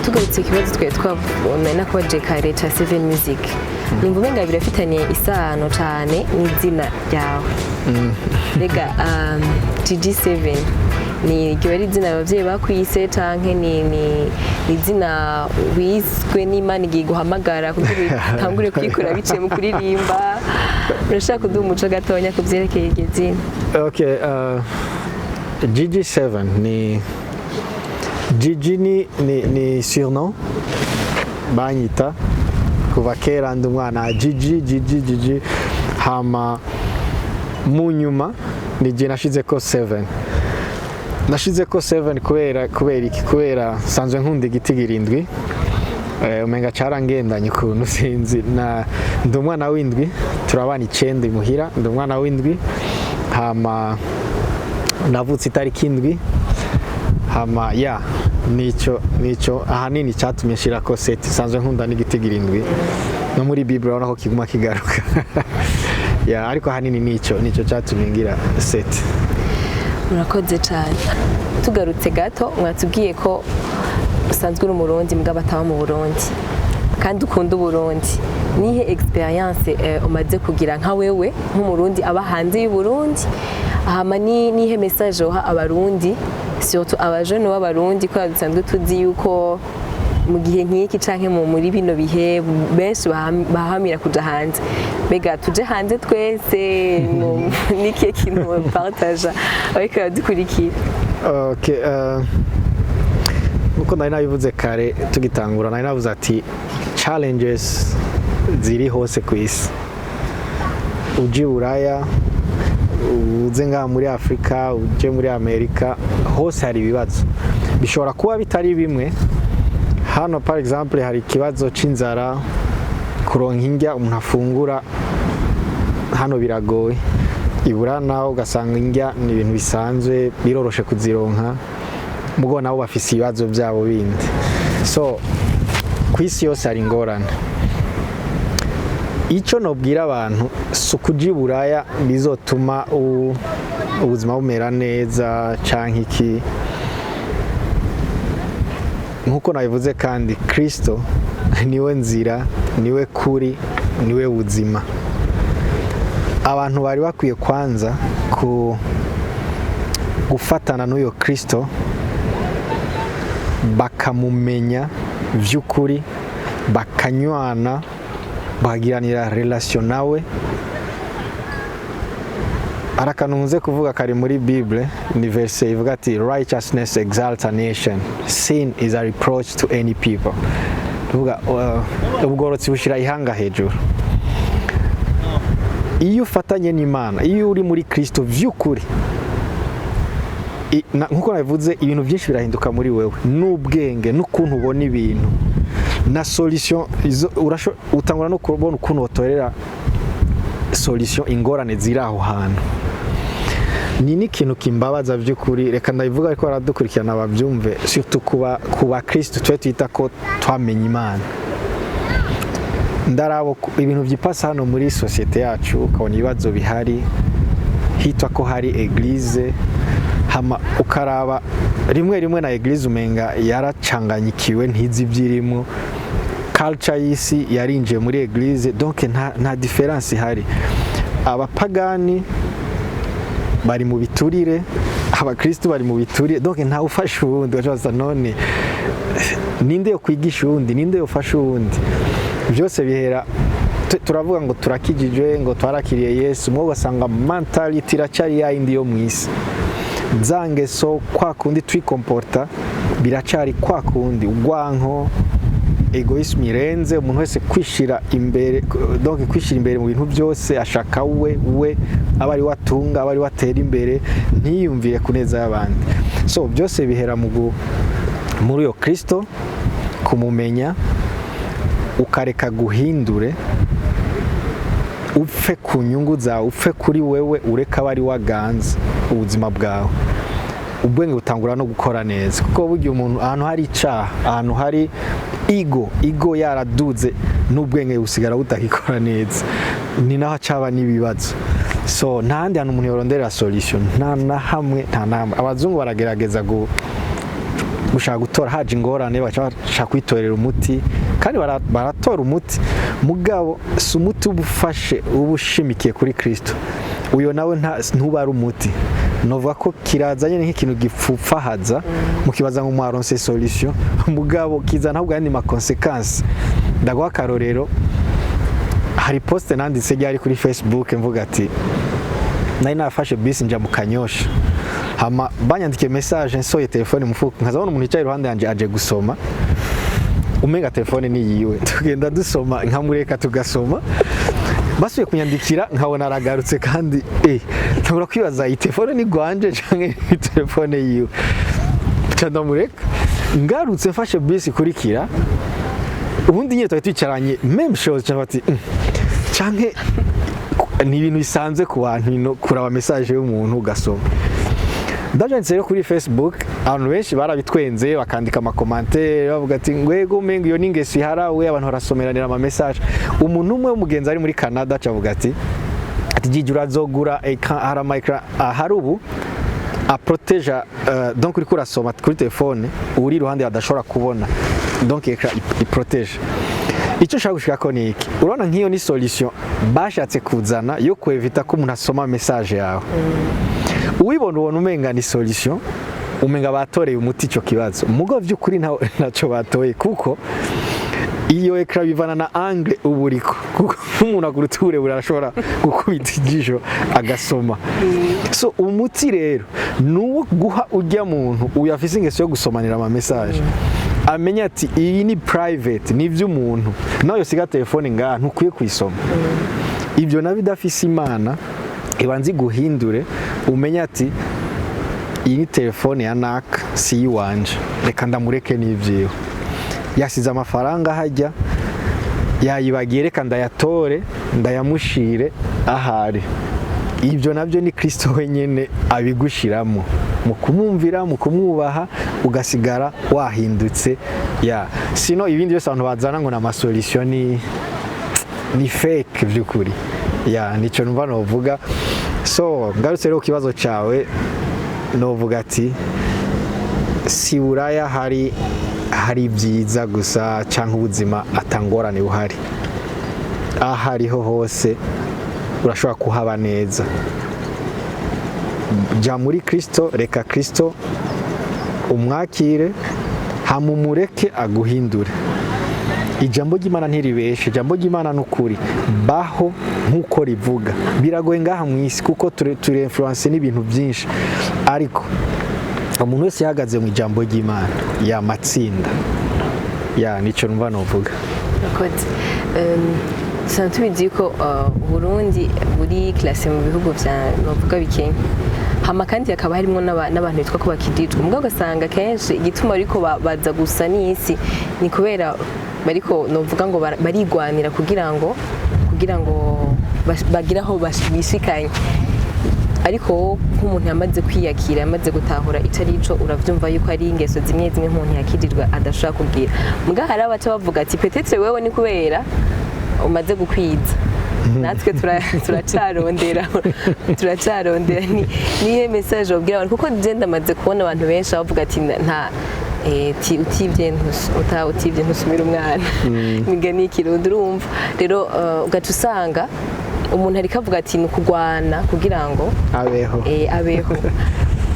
Tugarutse ikibazo twari twabona nakubajije kare ca Seven Music, numva umenga birafitaniye isano cane n'izina ryawe. Rega GG7 ni iryo ari izina abavyeyi bakwise, canke ni izina wiswe n'Imana igiye guhamagara kugira utangure kwikora biciye mu kuririmba? Urashaka kuduha umuco gatonya ku vyerekeye iryo zina? Okay, GG7 ni GG ni surnom banyita kuva kera ndi umwana, GG GG GG. Hama mu nyuma ni je nashizeko 7. Nashizeko 7 kubera iki? Kubera sanzwe nkunda igitigiri 7. Umenga carangendanye ukuntu, sinzi. Na ndi umwana w'indwi, turabana 9 imuhira, ndi umwana w'indwi. Hama navutse itariki 7. Hama ya nico ahanini cyatumye nshirako sept. Sanzwe nkunda n'igitigiri 7, no muri Bible urabona ko kiguma kigaruka ya, ariko ahanini nico cyatumye ngira sept. Murakoze cyane. Tugarutse gato, mwatubwiye ko usanzwe uri Umurundi mbwa bataba mu Burundi kandi ukunda Uburundi. Nihe experience umaze kugira nka wewe nk'Umurundi aba hanze y'u Burundi? Hama ni nihe message uha Abarundi, surtout abajene b'Abarundi, ko dusanzwe tuzi yuko mu gihe nk'iki canke muri bino bihe benshi bahamira kuja hanze? Mbega tuje hanze twese? Nikihe kintu partager ariko baradukurikira? Okay, nkuko nari nabivuze kare tugitangura, nari navuze ati challenges ziri hose ku isi. Uje i Buraya, uze ngaha muri Afurika, uje muri Amerika, hose hari ibibazo. Bishobora kuba bitari bimwe. Hano par exemple hari ikibazo c'inzara, kuronka indya umuntu afungura hano biragoye. Ibura naho ugasanga indya ni ibintu bisanzwe, biroroshe kuzironka, mugo nabo bafise ibibazo byabo bindi. So ku isi yose hari ingorane. Icyo nobwira abantu si ukuja i Buraya bizotuma ubuzima bumera neza canke iki. Nkuko nabivuze kandi, Kristo niwe nzira, niwe kuri, niwe buzima. Abantu bari bakwiye kwanza ku gufatana n'uyo Kristo, bakamumenya by'ukuri, bakanywana, bakagiranira relation nawe. Hari akantu nkunze kuvuga kari muri Bible, ni verse ivuga ati: "Righteousness exalts a nation, sin is a reproach to any people." Tuvuga ubugororotsi bushyira ihanga hejuru. Iyo ufatanye n'Imana, iyo uri muri Kristo vy'ukuri, nkuko nabivuze, ibintu byinshi birahinduka muri wewe, n'ubwenge n'ukuntu ubona ibintu na solution utangura no kubona ukuntu wotorera solution ingorane ziri aho hantu. Ni n'ikintu kimbabaza by'ukuri, reka ndabivuga ariko baradukurikirana babyumve, surtout kuba Kristo twe twita ko twamenye Imana. Ndarabo ibintu byipasa hano muri société yacu, ukabona ibibazo bihari hitwa ko hari église. Hama ukaraba rimwe rimwe na église umenga yaracanganyikiwe, ntizi ibyirimo. Culture y'isi yarinjiye muri église, donc nta différence ihari. Abapagani bari mu biturire, abakristu bari mu biturire, donc ntawe ufasha uwundi. Ugaca none ninde yo kwigisha uwundi? Ninde yofasha uwundi? Byose bihera turavuga ngo turakijijwe, ngo twarakiriye Yesu, mwo ugasanga mentality iracyari ya yindi yo mu isi, za ngeso, kwa kundi twikomporta biracari kwa kundi, urwanko, égoïsme irenze, umuntu wese kwishira imbere, donc kwishira imbere mu bintu byose ashaka we aba ari watunga, aba ari watera imbere, ntiyumvire ku neza y'abandi. So byose bihera muri uyo Kristo, kumumenya, ukareka guhindure, upfe ku nyungu zawe, upfe kuri wewe, ureka aba ari waganze ubuzima bwawe. Ubwenge butangura no gukora neza, kuko burya umuntu ahantu hari icaha, ahantu hari Ego yaraduze n'ubwenge busigara butakikora neza, ni naho acaba n'ibibazo. So nta handi hantu umuntu yoronderera solution, nta na hamwe, nta na hamwe. Abazungu baragerageza gushaka gutora, haje ingorane baca bashaka kwitorera umuti, kandi baratora umuti, mugabo si umuti uba ufashe, uba ushimikiye kuri Kristo. Uyo nawe ntuba ari umuti. Novuga ko kiraza nyine nk'ikintu gipfupfahaza, mukibaza ngo mwaronse solution, mugabo kizana ahubwo ayandi ma conséquences. Ndaguha akarorero: hari poste nanditse ryari kuri Facebook, mvuga ati nari nafashe bisi nja mu Kanyosha, hama banyandikiye message, nsoye telefone mu mufuko, nkazabona umuntu yicaye iruhande yanje aje gusoma, umenga telefone ni yiwe. Tugenda dusoma, nkamureka tugasoma. Basubiye kunyandikira, nkabona aragarutse kandi, ntangura kwibaza: iyi telefone ni gwanje canke ni telefone yiwe? Nca ndamureka. Ngarutse mfashe bisi ikurikira, ubundi nyine twari twicaranye, même chose. Cyangwa ati canke ni ibintu bisanzwe ku bantu ino kuraba message y'umuntu ugasoma. Ndabyanditse rero kuri Facebook, abantu benshi barabitwenze, bakandika ama commentaires bavuga ati ngwego, umenga iyo ni ingeso iharawe, abantu barasomeranira ama message. Umuntu umwe w'umugenzi ari muri Canada acavuga ati Gigi, urazogura écran, hari ama écran ahari ubu aproteja, donc uriko urasoma kuri telefone, uri iruhande adashobora kubona, donc écran iprotège. Icyo nshaka gushika ko ni iki: urabona nk'iyo ni solution bashatse kuzana yo kwevita ko umuntu asoma message yawe. Uwibona ubona umenga ni solution, umenga batoreye umuti icyo kibazo, mugo by'ukuri ntacyo batoye, kuko iyo écran bivana na angle uba uriko, kuko nk'umuntu aguruta uburebure arashobora gukubita ijisho agasoma. So umuti rero ni uwo guha ujya muntu uyu afise ingeso yo gusomanira ama message, amenya ati iyi ni private, ni iby'umuntu, nawe yosiga telefone ngaha ntukwiye kuyisoma. Ibyo nabyo idafise Imana ibanza iguhindure, umenye ati iyi ni telefone ya naka, si iyiwanje, reka ndamureke n'ibyiwe. Yasize amafaranga hajya yayibagiye, reka ndayatore ndayamushire ahari. Ibyo nabyo ni Kristo wenyine abigushiramo mu kumwumvira, mu kumwubaha, ugasigara wahindutse. Ya sino ibindi byose abantu bazana ngo ni ama solution ni fake by'ukuri. Ya, nicyo numva novuga. So ngarutse rero ku kibazo cyawe, novuga ati si Buraya hari ibyiza gusa cyangwa ubuzima atangorane buhari. Aho ariho hose urashobora kuhaba neza. Jya muri Kristo, reka Kristo umwakire, hama umureke aguhindure. Ijambo ry'Imana ntiribeshe, ijambo ry'Imana ni ukuri. Baho nk'uko rivuga. Biragoye ngaha mu isi kuko turi influence n'ibintu byinshi, ariko umuntu wese yahagaze mu ijambo ry'Imana yamatsinda. Ya, nicyo numva novuga. Murakoze. Dusanzwe tubizi ko Burundi buri classé mu bihugu vya bavuga bikenya, hama kandi hakaba harimo n'abantu bitwa ko bakijijwe, mugabo ugasanga kenshi igituma ariko baza gusa n'isi ni kubera bariko novuga ngo barigwanira kugira ngo bagire aho bishikanye. Ariko nk'umuntu yamaze kwiyakira, yamaze gutahura ico ari cyo, uravyumva yuko ari ingeso zimwe zimwe nk'umuntu yakirijwe adashobora kugira. Muga hari abaca bavuga ati peut-être wewe ni kubera umaze gukwiza, natwe turacarondera. Nihe message wabwira abantu? Kuko je ndamaze kubona abantu benshi bavuga ati nta utivye ntusumira umwana, imigani y'ikirundi. Urumva rero, ugaca usanga umuntu ariko avuga ati ni ukugwana kugira ngo abeho. Abeho.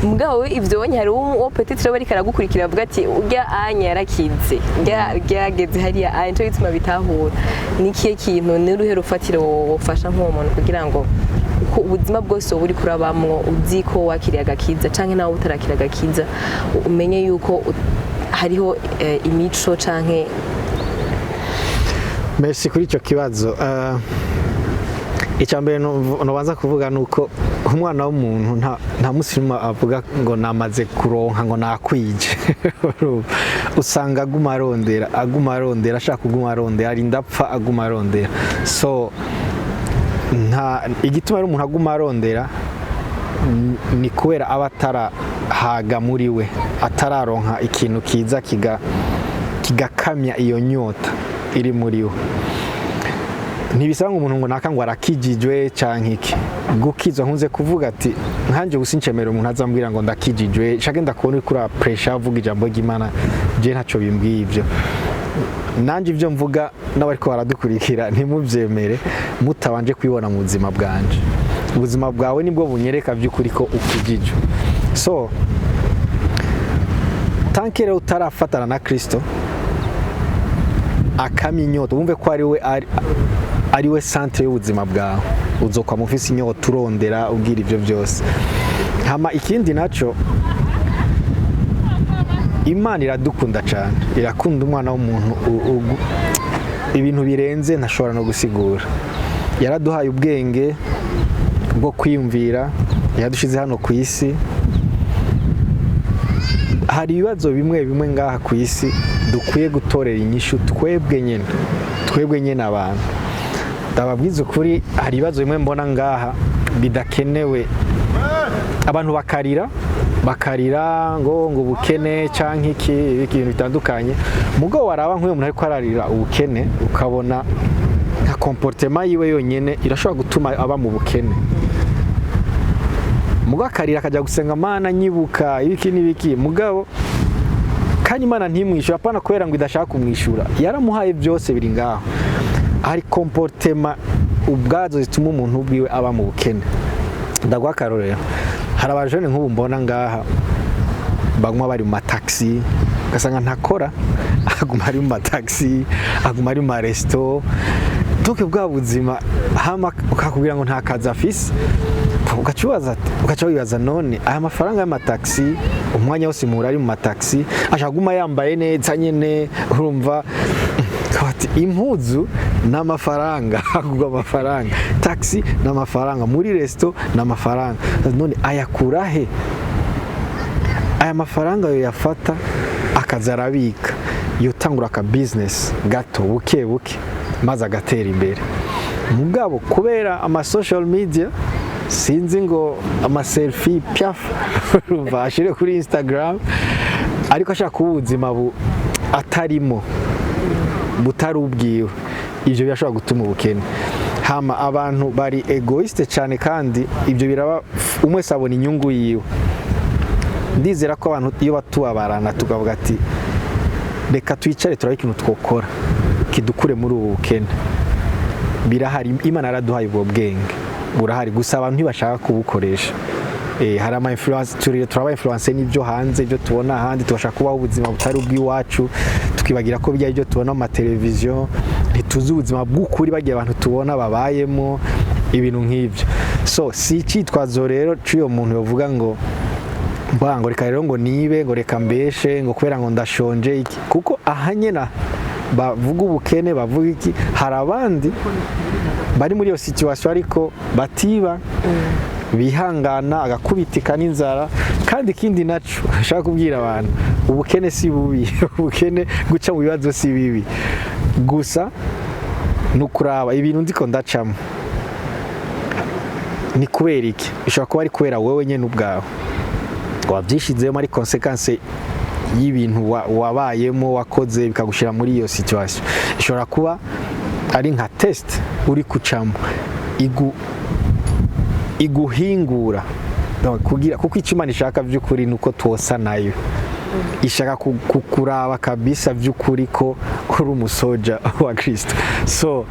Mugabo we ivyo wonye hari uwo peut-être bariko aragukurikira avuga ati urya anya yarakize, urya ryageze hariya anya, nico gituma bitahura. Ni ikihe kintu, ni uruhe rufatiro wofasha nk'uwo muntu kugira ngo uko ubuzima bwose woba uriko urabamwo, uzi ko wakiriye agakiza canke nawe utarakira agakiza, umenye yuko hariho imico canke Merci kuri icyo kibazo. Icya mbere nobanza kuvuga ni uko umwana w'umuntu nta munsi n'umwe avuga ngo namaze kuronka, ngo nakwije. Usanga aguma arondera, aguma arondera, ashaka kuguma arondera, arinda apfa aguma arondera. So nta igituma rero umuntu aguma arondera ni kubera aba atarahaga muri we, atararonka ikintu kiza kiga. Kigakamya iyo nyota iri muri we. Ntibisaba ngo umuntu ngo naka ngo arakijijwe canke iki. Gukizwa, nkunze kuvuga ati nkanje gusa incemera umuntu azambwira ngo ndakijijwe, shake ndakubona uriko ura prêcha, avuga ijambo ry'Imana, je ntaco bimbwiye ivyo. Nanje ibyo mvuga n'abariko baradukurikira, ntimubyemere mutabanje kubibona mu buzima bwanje. Ubuzima bwawe nibwo bunyereka by'ukuri ko ukijijwe. So tant que rero utarafatana na Kristo akamya inyota, wumve ko ari we ari we centre y'ubuzima bwawe, uzokwama ufise inyota, urondera, ubwira ibyo byose. Hama ikindi naco, Imana iradukunda cyane, irakunda umwana w'umuntu ibintu birenze ntashobora no gusigura. Yaraduhaye ubwenge bwo kwiyumvira, yadushize hano ku isi. Hari ibibazo bimwe bimwe ngaha ku isi dukwiye gutorera inyishu twebwe nyine, twebwe nyine abantu. Ndababwiza ukuri, hari ibibazo bimwe mbona ngaha bidakenewe, abantu bakarira, bakarira ngo ubukene canke iki, ibintu bitandukanye. Mugo waraba nk'uyu muntu ariko ararira ubukene, ukabona nka comportement yiwe yonyene irashobora gutuma aba mu bukene. Mugo akarira, akajya gusenga, "Mana nyibuka," ibiki n'ibiki, mugabo kandi Imana ntimwishyura. Apana kubera ngo idashaka kumwishyura, yaramuhaye byose, biri ngaho. Hari comportement ubwazo zituma umuntu ubwiwe aba mu bukene. Ndaguha akarorero: hari abajene nk'ubu mbona ngaha banywa, bari mu mataxi, ugasanga ntakora, aguma ari mu mataxi, aguma ari mu maresto, donc bwa buzima. Hama ukakubwira ngo nta kazi afise, ugaca wibaza: none aya mafaranga y'amataxi, umwanya wose muhura ari mu mataxi, ashaka guma yambaye neza nyene? Urumva ati impuzu n'amafaranga, agurwa amafaranga, taxi n'amafaranga, muri resto n'amafaranga, none ayakura he aya mafaranga? Yo yafata akaza arabika, yotangura aka business gato buke buke, maze agatera imbere. Mugabo kubera ama social media, sinzi ngo ama selfie piaf, urumva, ashire kuri Instagram, ariko ashaka kuba ubuzima bu atarimo, butari ubwiwe. Ibyo birashobora gutuma ubukene. Hama abantu bari égoïste cyane, kandi ibyo biraba, umwe wese abona inyungu yiwe. Ndizera ko abantu iyo batubabarana, tukavuga ati reka twicare turabe ikintu twokora kidukure muri ubu bukene, birahari. Imana yaraduhaye ubwo bwenge, burahari, gusa abantu ntibashaka kubukoresha. Hari ama influence, turi turaba influence n'ibyo hanze, ibyo tubona ahandi, tugashaka kubaho ubuzima butari ubw'iwacu, tukibagira ko bijya ibyo tubona mu mateleviziyo, ntituzi ubuzima bw'ukuri bagiye abantu tubona babayemo, ibintu nk'ibyo. So si icyitwazo rero cy'uyo muntu yovuga ngo ngo reka rero ngo nibe, ngo reka mbeshe, ngo kubera ngo ndashonje iki. Kuko aha nyine bavuga ubukene, bavuga iki, hari abandi bari muri iyo situation ariko batiba, bihangana, agakubitika n'inzara. Kandi ikindi naco nshaka kubwira abantu, ubukene si bubi, ubukene, guca mu bibazo si bibi. Gusa ni ukuraba ibintu ndiko ndacamo ni kubera iki. Bishobora kuba ari kubera wowe nyine ubwawe wabyishizemo, ari conséquence y'ibintu wabayemo, wakoze, bikagushyira muri iyo situation. Ishobora kuba ari nka test uri kucamo iguhingura. Donc, kugira, kuko icyo Imana ishaka by'ukuri ni uko twosa nayo. Ishaka kukuraba kabisa by'ukuri ko uri umusoja wa Kristo. So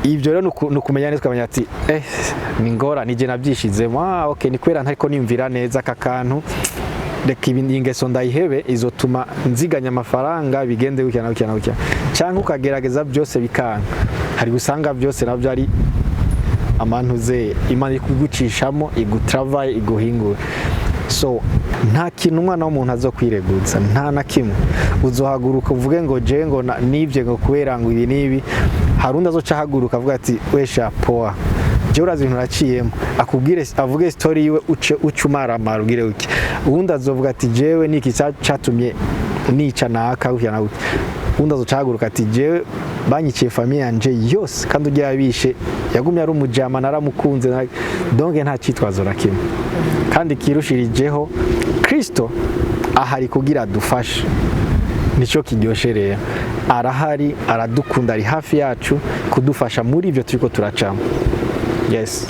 ibyo rero ni ukumenya neza, ukamenya ati ni ngora nije nabyishizemo, ah okay, ni kubera ntariko niyumvira neza aka kantu, reka ibi ingeso ndayihebe, izotuma nziganya amafaranga, bigende gutya na gutya na gutya. Cyangwa ukagerageza byose bikanga, hari gusanga byose nabyo ari amantuze Imana iri kugucishamo, igutravaye, iguhingura. So nta kintu umwana w'umuntu azo kwireguza, nta na kimwe. Uzohaguruka uvuge ngo je ngo nibye ngo kubera ngo ibi n'ibi, hari undi azoca ahaguruka avuga ati wesha poa, je urazi ibintu naciyemo, akubwire, avuge story yiwe, uce umaramara, ubwire uki. Uwundi azovuga ati jewe niki catumye nica naka, gutya na gutya. Uwundi azoca ahaguruka ati jewe banyiciye famille yanje yose, kandi ujya yabishe yagumye ari umujama, naramukunze. Donc nta cyitwazo na kimwe. Kandi kirushirijeho, Kristo ahari kugira adufashe. Nicyo kiryoshe rero, arahari, aradukunda, ari hafi yacu kudufasha muri ibyo turiko turacamo. Yes.